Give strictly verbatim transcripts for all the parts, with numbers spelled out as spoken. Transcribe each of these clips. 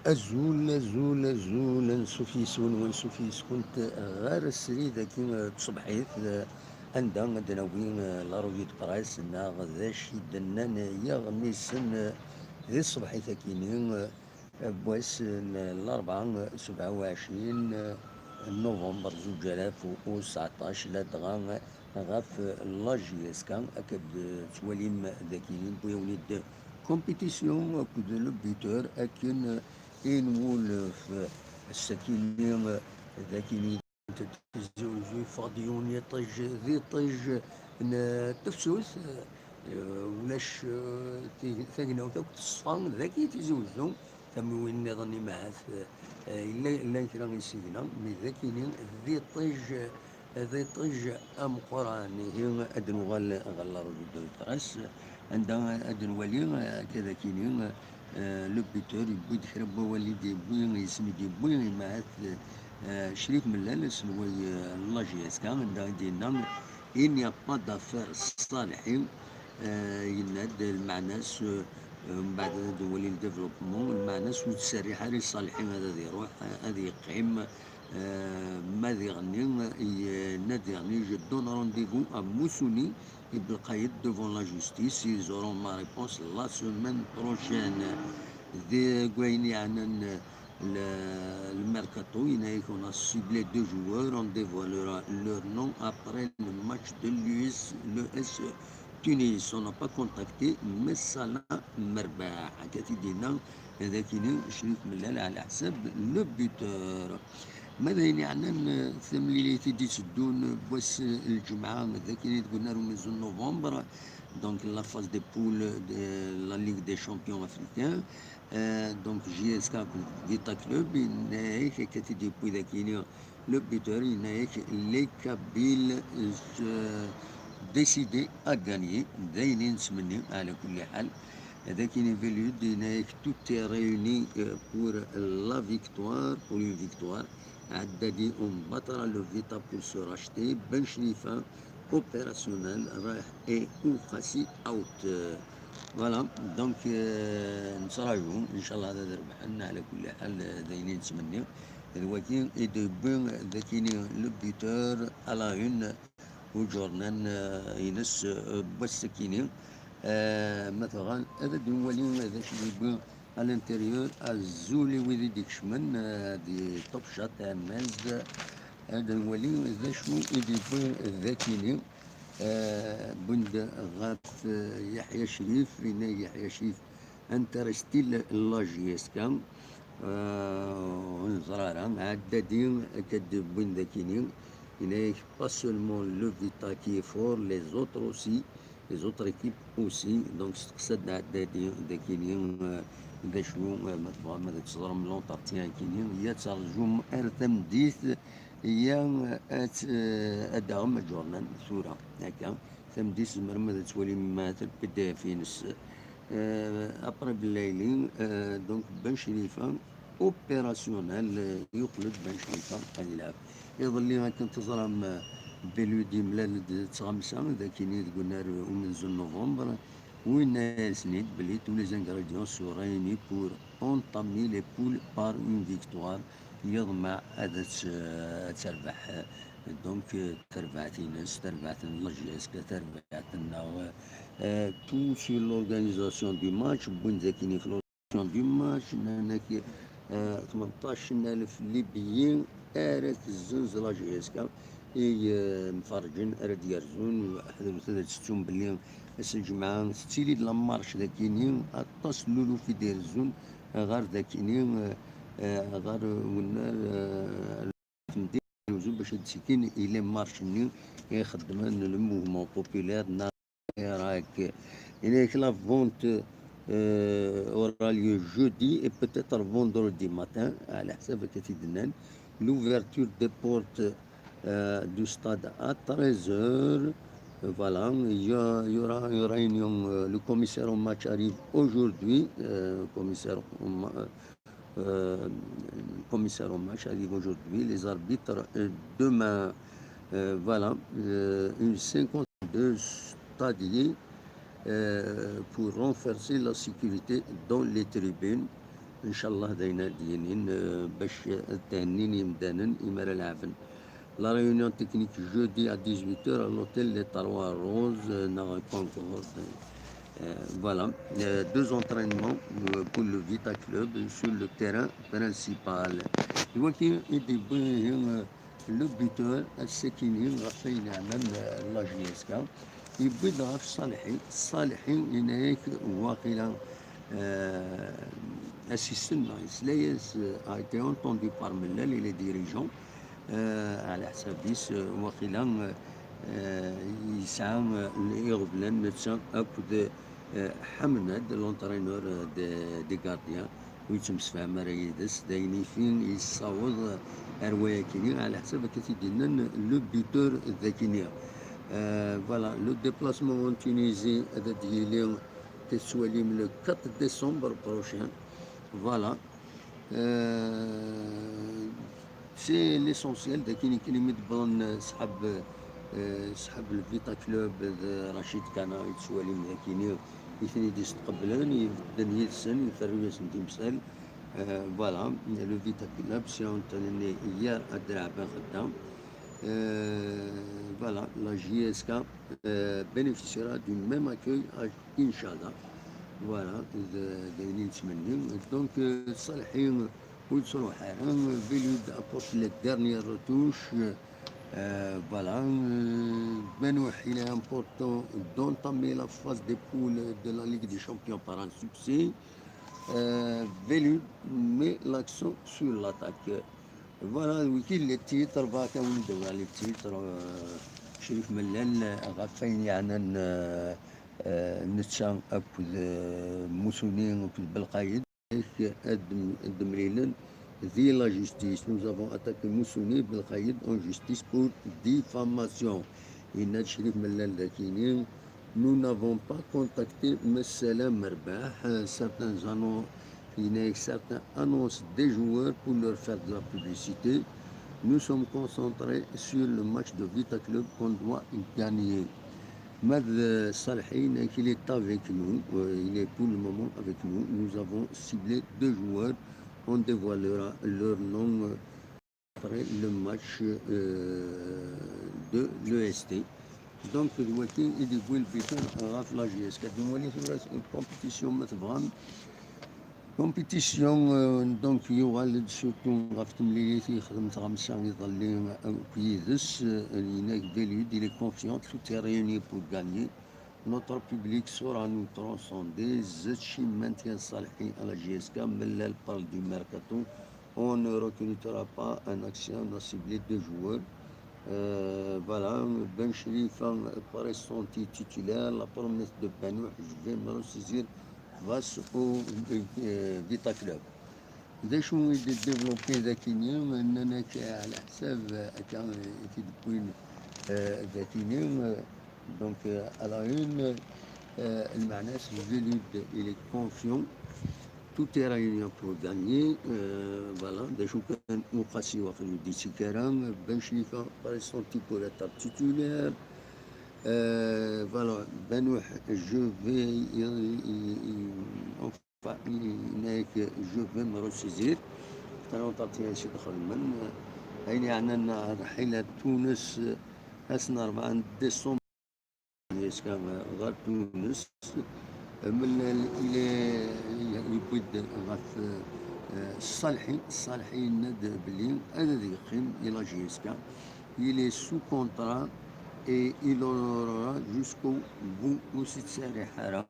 Azul, azul, azul, ansuf yes-wen, wansuf yes-kunt ɣer srid-agi n tṣebḥit, anda ad d-nawi la revue de presse neɣ d acu i d-nnan yiɣmisen di tṣebḥit-agi-nni n wass n larebɛa sebɛa u ɛecrin november zuǧ alaf u seɛṭac, ladɣa ɣef la J S K, akka d-tettwalim dagi, wwin-d compétition akked le buteur, akken i nwulef ass-akini dagi. Tizi Uzzu, yeffeɣ-d yiwen yiṭij d iṭij n tefsut, eh, ulac, eh, ti-, tagnawt akk teṣfa dagi Tizi Uzzu. Tamiwin nniḍen imahat, eh, yella, llan kra isigna, mi d akini d iṭij, d iṭij ameqqran. Ihi ad nuɣal ɣer la revue de presse, anda ad nwali, eh, akka d akini, eh, le buteur yewwi-d kra n wawal i d-yewwi, yesmi d-yewwi imahat, eh, Crif Mellal, aselway, eh, n la J S K, anda i d-yenna: "Il n'y a pas d'affaire Salhi." Eh, yenna-d lmeɛna-s, eh, mbeɛd ad nwali le développement, lmeɛna-s ur tserriḥ ara i Salhi ad, ad iruḥ, ad yeqqim, eh, ma diɣenni yenna-d diɣenni: "Je donne rendez-vous à Moussouni et Belkayed devant la justice, ils auront ma réponse la semaine prochaine." Deg wayen yeɛnan le, le mercato, yenna-yak: "On a ciblé deux joueurs, on dévoilera leur nom après le match de l'U S, l'U S Tunis. On n'a pas contacté Messala Merbaḥ." Akka i d-yenna dagi Crif Mellal ɛla ḥsab le buteur. Ma d ayen yeɛnan, eh, tamlilit i d-iteddun, eh, wass, eh, lǧemɛa, d akini deg unnar umenzu n novembre, donc la phase de poule de la Ligue des Champions africains, eh, donc J S K akked Vita Club, yenna-yak, akka i d-yewwi dagi le buteur, yenna-yak: "Les Kabyles se décident à gagner." D ayen i nettmenni, ɛla kulli ḥal. Dagi Velud yenna-yak: "Tout est réuni, euh, pour la victoire, pour une victoire." Ɛeddadi: "On battra le Vita pour se racheter." Ben Chlifa: "Opérationnel, رايح et Oukhassi out." Voilà, donc, euh, nettraǧu, inchallah, ad rebḥen, ɛla kulli ḥal, d ayen i nettmenni. D wagi i d-yewwi dagini le buteur à la une u journal, euh, ines, euh, n wass-akini. Euh, ma tebɣam, ad d-nwali d acu i d-yewwi à l'intérieur, azul i wid i d-ikecmen, euh, di Top Chat, Hermez, ad nwali d acu i d-yewwi dagini. Euh, wwin-d ɣef, euh, Yeḥya Crif, yenna Yeḥya Crif: "Intéresse-t-il la J S K?" Euh, ur neẓri ara. Ɛeddadi akka d-wwin dagini, yenna-yak: "Pas seulement le Vita qui est fort, les autres aussi, les autres équipes aussi." Donc, steqsa-d Ɛeddadi dagini, euh, d acu, euh, ma tebɣam ad teẓrem l'entretien-akini, ya terjum ar tameddit, ya, euh, ad, euh, ad d-taɣem aǧurnal tura, akka. Tameddit tzemrem ad twalim, euh, le P D F-ines. Euh, après Bellayli, euh, donc Ben Chlifa, opérationnel, euh, yuqel-d Ben Chlifa ad yelɛeb. Iḍelli, akken teẓram, euh, Belud yemlal-d d tɣamsa, dagini deg unnar umenzu n novembre, u yenna-yasen-id belli tous les ingrédients sont réunis pour entamer les poules par une victoire. Yeḍmeɛ ad tt-, ad terbeḥ. Donc, euh, tarbaɛt-ines, tarbaɛt n la J S K, tarbaɛt-nneɣ, euh, tout sur l'organisation du match, wwin-d akini l'organisation du match, nnan-ak, euh, tmenṭac n alef Libyi ara tezzenz la J S K, i, euh, mferrǧen ara d-yerzun, ḥedret ad tettum belli ass n lǧemɛa tettili-d la marche dagini, aṭas n luluf i d-irezzun ɣer dagini, euh, euh, ɣer wennar, euh, temdint n Tizi Uzzu bac ad d-ttekkin i les marches-nni i ixeddmen le mouvement populaire neɣ Irak. Yenna-yak la vente, euh, aura lieu jeudi et peut-être vendredi matin, ɛla ḥsab akka i d-nnan. L'ouverture des portes, euh, du stade à treize heures. Voilà, il y a, il y aura une réunion, euh, le commissaire au match arrive aujourd'hui, euh, commissaire au ma-, euh, commissaire au match arrive aujourd'hui, les arbitres, euh, demain. Euh, voilà, euh, une cinquantaine de stadiers, euh, pour renforcer la sécurité dans les tribunes. Ncallah d ayen ad d-yinin, euh, bac ad thennin yimdanen imi ara lɛeben. La réunion technique jeudi à dix-huit heures à l'hôtel Les Trois Roses, euh, neɣ Concorde. Euh, voilà. Euh, deux entraînements, euh, pour le Vita Club sur le terrain principal. D wagi i d-yewwi, euh, le buteur ass-akini ɣef wayen yeɛnan, euh, la J S K. Yewwi-d ɣef Ṣalḥi. Ṣalḥi, yenna-yak waqila, euh, assistant neɣ yesla-yas, euh, a été entendu par Mellal et les dirigeants. Euh, ɛla ḥsab-is, euh, waqila, euh, yesɛa, euh, iɣeblan netta akked, euh, Ḥamnad, l'entraîneur, euh, de, des gardiens, ur yettemsefham ara yid-s. D ayen ifi yessaweḍ ar wayakini, ɛla ḥsab akka t-id-yennan le buteur dakini. Euh, voilà, le déplacement en Tunisie ad d-yili, tettwalim, le quatre décembre prochain. Voilà. Euh, c'est l'essentiel. Dakini kan imi d-wwḍen, euh, ṣḥab, euh, ṣḥab le Vita Club d Rachid Kana, i tettwalim dakini, i ten-id-yestqeblen, ibedden yid-sen, iferru-yasen timsal. Euh, voilà, le Vita Club, c'est un tennis hier à Drabin Khaddam. Euh, voilà, la J S K, euh, bénéficiera du même accueil à Inch'Allah. Voilà, d d ayen i nettmenni. Donc, euh, Ṣalḥi ur yettruḥ ara. Velud apporte les dernières retouches. Euh, voilà, euh, Benouh, il est important d'entamer la phase des poules de la Ligue des Champions par un succès. Euh, Velud met l'accent sur l'attaque. Voilà, wiki les titres, baka wi d-wali les titres, euh, Crif Mellal, ɣef wayen yeɛnan, euh, euh, netta akked, euh, Musuni akked Belqayed. Ad d-, ad d-mlilen di la justice. Nous avons attaqué Musuni, Belqayed en justice pour diffamation. Yenna-d Crif Mellal dakini, nous n'avons pas contacté Messalam Merbah. Euh, certains annon-, il y a certains annoncent des joueurs pour leur faire de la publicité. Nous sommes concentrés sur le match de Vita Club qu'on doit gagner. Mad Salhi, il est avec nous, euh, il est pour le moment avec nous. Nous avons ciblé deux joueurs, on dévoilera leur nom, euh, après le match, euh, de l'E S T. Donc, d wagi i d-yewwi lbitan ɣef la J S K. Ad nwali tura compétition, ma tebɣam. Compétition, euh, donc, yuɣal-d surtout ɣef temlilit i yexdem Tɣamsa iḍelli akk yid-s, euh, yenna-k Velud, il est confiant, tout est réuni pour gagner. Notre public saura nous transcender. Zetchi maintient Salhi à la J S K, Mellal parle du mercato. On ne recrutera pas un action, on a ciblé deux joueurs. Euh, voilà, Ben Cherifa, pressenti titulaire, la promesse de Benouh, je vais me ressaisir face au, euh, Vita Club. D acu i d-développé dakini, nnan-ak ɛla ḥsab akka i t-id-wwin, euh, dakini, euh, donc, euh, à la une, euh, lmeɛna-s Velud, il est confiant. Tout est réuni pour gagner. Euh, voilà, d acu kan, Uqasi waqil ur d-yettekki ara. Ben Cherifa, pressenti pour être titulaire. Euh, voilà, Benouh, je vais, il, il, il, enfin, il n'est que je vais me ressaisir. Tenant à tiens, c'est de Khalman. Ayen yeɛnan rḥila Tunes, ass n rebɛa n décembre. Yeska ɣer Tunes. Mellal, il est, yewwi-d ɣef, euh, Salhi. Salhi yenna-d belli ad, ad yeqqim i la J S K. Il est sous contrat et il honorera jusqu'au bout, ur s-yettserriḥ ara.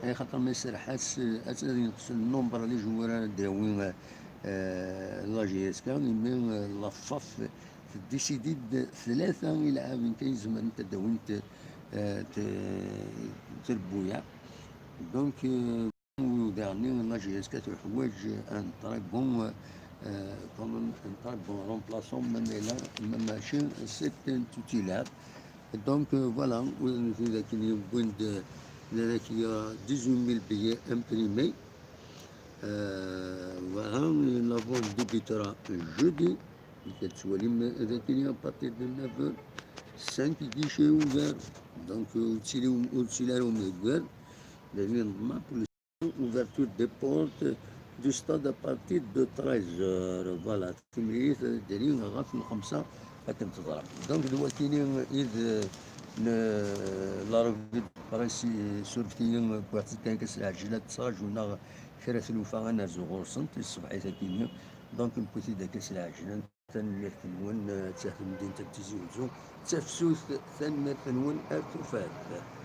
Axaṭer ma iserreḥ-as, ad, ad yenqes le nombre des joueurs ara d-yawi, euh, la J S K, imi, euh, la F A F teddisidi-d tlata ilɛaben kan i zemrent ad d-awint, euh, t-, trebbuyaɛ. Donc, euh, Udaɣni, la J S K teḥwaǧ un très bon, euh, quand même un très bon remplaçant, même là, même machin, c'est un titulaire. Donc, euh, voilà, ula d nutni d akken yewwin-d, d akken, il y a dix-huit mille billets imprimés. Euh, voilà, la vente débutera jeudi. Ad tettwalim d akken à partir de neuf heures, cinq guichets ouverts. Donc, euh, ur ttili, ur ttili ara umezger. Dayen, nḍemmeɛ pour ouverture des portes, du stade à partir de treize heures. Voilà, timlilit ad d-tili ɣef lxemsa akken teḍra. Donc d wakini i d, n-, la revue de presse, surfet-iyi, wwiɣ-tt-id kan akka s lɛejlan, ttraǧun-aɣ kra tlufa ad nerzu ɣur-sent i tṣebḥit akkin-nni. Donc newwi-t-id akka s lɛejlan. Tanemmirt-nwen, d tamdint n Tizi Wezzu, d tafsut, tanemmirt-nwen ar tufat.